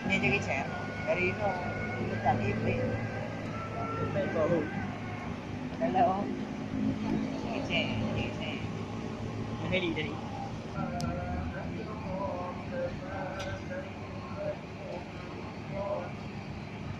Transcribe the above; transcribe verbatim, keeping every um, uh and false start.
Ini jadi saya dari itu tadi beli. Hello. Ini saya, ini saya. Mahali dari.